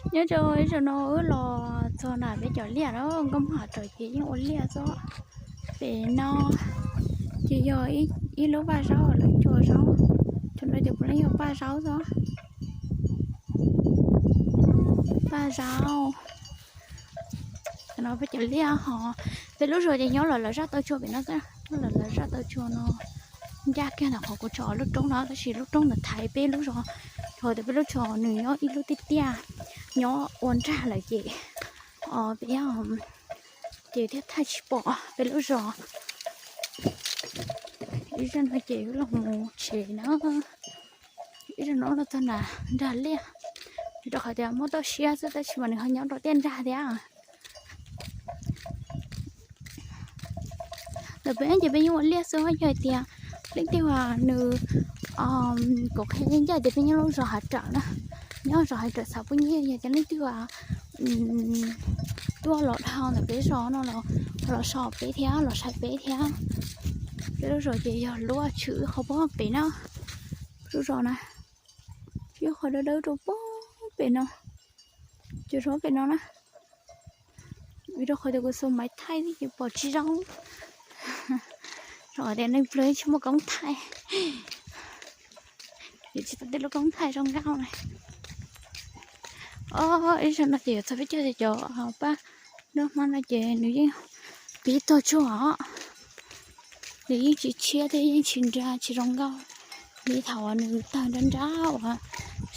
Nyob rau ib zaug no wb los txog nram peb cov liaj na, nkauj Hmoob hav raum ces yeej ua liaj xwb. Pem no ces yog ib lub vaj zaub lawv cua zaub, cov no ces puav leej yog paj zaub xwb. Paj zaub. Cov no peb cov liaj ho, peb lub zos ces nyob los lawv zaj taw tsua pem no xwb, nyob los lawv zaj taw tsua no ncaj kiag ntawm qhov kuv tso lub roob no, tab sis lub roob ntawd thaiv peb lub zos, rau tias peb lub zos nws nyob ib lub tiaj tiaj, nyob ua nrag lawm ces peb ces thiaj thaij tsis pom peb lub zos. Ib zaug no ces wb los mus tsev na, ib zaug no los txog nram nrag liaj, rau qhov tias muaj toj siab xwb tab sis mas nws ho nyob rau tiaj nrag thiab. Ntawm peb ces peb yeej ua liaj xwb, yog hais tias leej twg uas nws, kuv qhia ncaj tias peb nyob lub zos hav raum na, nyob zos hav raum xav pub nyiaj, yog tias leej twg uas tuaj los dhau ntawm peb zos no los, los so peb thiab los saib peb thiab. Peb lub zos ces yog lub tshwm qhov pem pem na, lub zos na, yog qhov dawb dawb rau pem no, ces rau pem no na. Vim rau qhov tias kuv xuas maiv thaij xwb ces pom tsis zoo, rau qhov tias neeg plawg tsis muaj koob thaij, yuav tsis tau tej lub koob thaij zoo nkauj na. Ib zaug no ces yuav txog peb caug ces cov paj noj hmab no ces nws yeej pib tuag tsuag os. Nws yeej tsis tshiab thiab yeej tsis nra tsis zoo nkauj li thaum uas nws tawg nrab nrab uas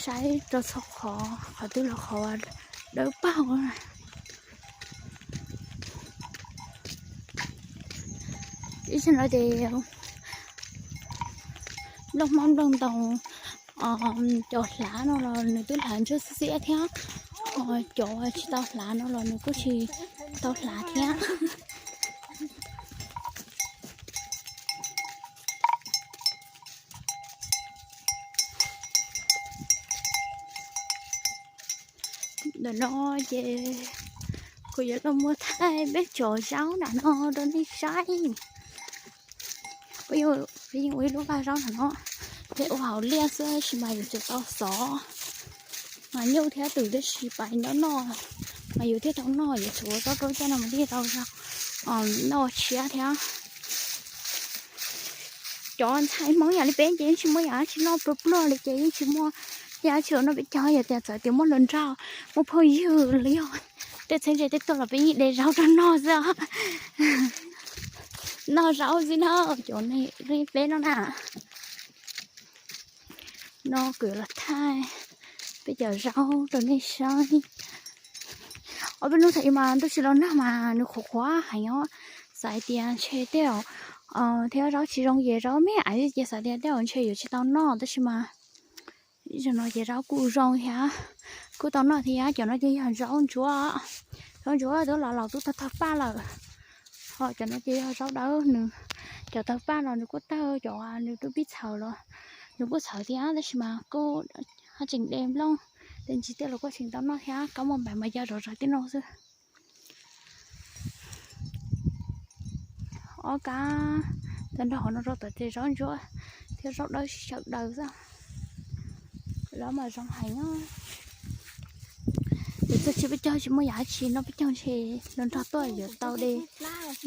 saib rau txhua qhov, qhov twg los qhov dawb paug. Ib zaug no ces nplooj hmab nplooj ntoos, cov hlav no los nws twb hlav ntsuag xiab xiab thiab, cov tsis tau hlav no los nws kuj tsis tau hlav thiab. Ntawm no ces kuv yuav los mus thaij peb cov zaub nram no rau nej saib. Peb yeej ua ib lub vaj zaub nram no, peb ua hauv liaj xwb tab sis mas yuav tsum tau xov, mas nyuj thiab twm tab sis pais noj noj, mas yus thiaj tau noj, yuav tsum ua zaub rau caj no mas thiaj tau noj tshiab thiab. Cov ntxhais Hmoob yam li peb ces yeej tsis muaj yam dab tsi noj pluag pluag li ces yeej tsis muaj yam dab tsi noj peb caug, yog tias txawm tias muaj hluas nraug, muaj phooj ywg los yog tej txheeb ze tej tuaj los peb yeej de zaub rau noj xwb. Noj zaub xwb na, cov neeg li peb no na. No kuv yuav los thaij peb cov zaub rau nej saib. Ob peb hnub thaum ub mas ntuj tsis los nag mas nws qhuav qhuav heev os, xav hais tias ntshe tej zaum thiab zaub tsis zoo ces zaub me aiv ces xav tias tej zaum ntshe yuav tsis tau noj tab sis mas zaum no ces zaub kuj zoo thiab, kuj tau noj thiab. Cov no ces yog zaub ntsuab, zaub ntsuab twb los laus twb tawg tawg paj lawm. Ho cov no ces yog zaub dawb, nws cov tawg paj los nws kuj tawg, cov nws twb pib txhawv los nws kuj txhawv thiab tab sis mas kuj haj tseem de nplooj de ntsis tej los kuj tseem tau noj thiab, kab muaj npaim mas ya zov zog tej no xwb. Ob kab tag nrho no rau tom tej zaub ntsuab thiab zaub dawb sawv daws xwb. Los mas zoo heev os. Yuav txog tsis peb caug tsis muaj yam dab tsi noj peb caug ntshe los nrog tuaj yuav tau de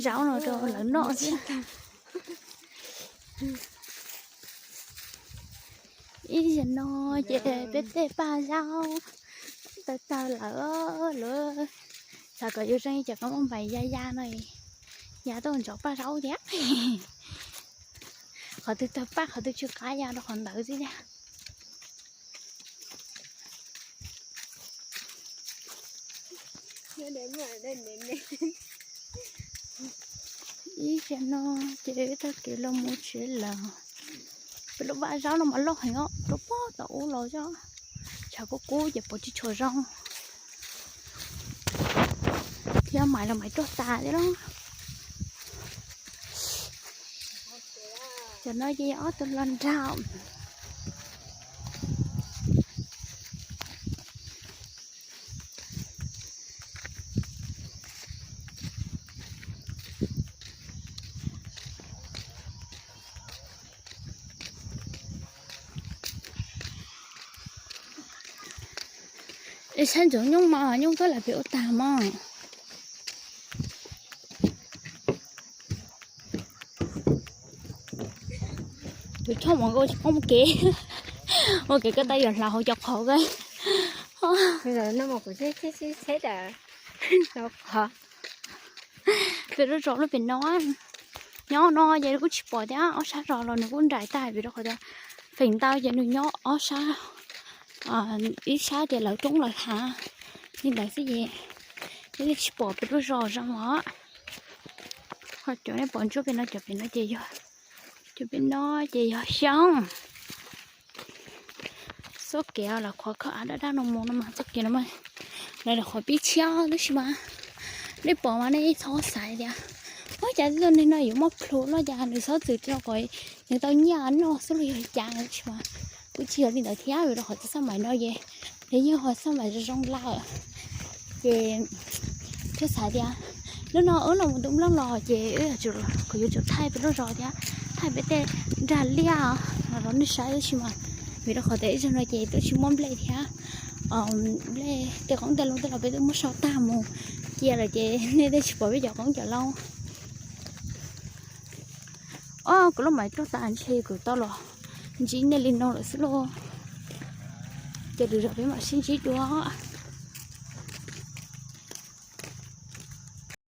zaub no rau lawv noj xwb. Ib zaug no ces peb tej paj zaub tawg tawg lawm, lawv xav kom yus zoo li cov kab muaj npaim ya ya no, ya tuaj ntsov paj zaub thiab. Qhov twg tawg paj qhov twg tsw qab ya rau qhov ntawd xwb thiab. Ib zaug no ces tag kev los mus tsev lawm. Peb lub vaj zaub no mas loj heev os, rau puag tom ub los xwb. Tshav kub kub ces pom tsis tshua zoo thiab, maiv los maiv tuaj tas thiab lauj. Cov no ces ob tug hluas nraug. Saib ntsoov nyooj mas nyooj koj lam pem ua tag mas. Tus choj mas nkauj tsis paub mus kev, ua kev koj tab yuav hlav hauv cov qhov koj. Pem lub zos lub pem no, nyob no ces kuj tsis pom thiab, ob sab zos los nws kuj nraim tag vim rau qhov tias feem ntau ces nws nyob ob sab, ib sab ces lawv roob lawv hav li ntawd xwb ces yeej tsis pom pem lub zos zoo os. Ho cov nej pom ntsuab pem no, cov pem no ces yog, cov pem no ces yog xyoob. Txoj kev los qhov khaub av daj daj no mus no mas txoj kev no mas lawv los qhov pib tshiab tab sis mas nej pom mas nej txhob xav tias ua cas txoj neeg no yuav muaj plhu no cas nws txhob txwm rau kom nws tau nyiaj noj xwb los yog li cas tab sis mas kuj tsis yog li ntawd thiab vim rau qhov txoj xab mais no ces nws yeej ho xab mais zoo zoo lawm. Ces thiaj xav tias lub no wb los mus tus nplooj los ces wb yuav tsum, kuv yuav tsum thaij peb lub zos thiab thaij peb tej nrag liaj los rau nej saib tab sis mas vim rau qhov tias ib zaug no ces twb tsis muaj nplej thiab, nplej tej qoob tej loo tej los peb twb muab so tag mus cia lawm ces nej twb tsis pom peb cov qoob cov loo. Ob, kuv lub mais tuaj tas ntshe kuv tau los ntsib nej li no lawm xwb lauj. Ces lwm zaus peb mam sib ntsib dua.